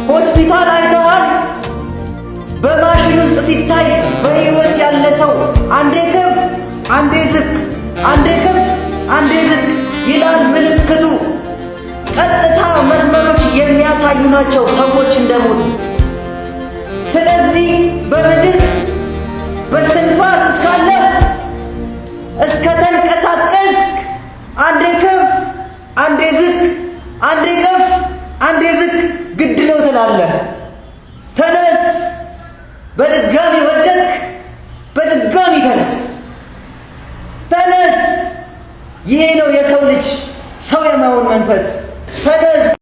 ሆስፒታል አይተሃል? በማሽን ውስጥ ሲታይ በሕይወት ያለ ሰው አንዴ ከፍ አንዴ ዝቅ፣ አንዴ ከፍ አንዴ ዝቅ ይላል ምልክቱ። ቀጥታ መስመሮች የሚያሳዩ ናቸው ሰዎች እንደሞቱ። ስለዚህ በምድር በስትንፋስ እስካለ፣ እስከተንቀሳቀስክ አንዴ ከፍ አንዴ ዝቅ፣ አንዴ ከፍ አንዴ ዝቅ ግድ ነው ትላለህ። ተነስ። በድጋሚ ወደክ፣ በድጋሚ ተነስ፣ ተነስ። ይሄ ነው የሰው ልጅ ሰው የመሆን መንፈስ። ተነስ።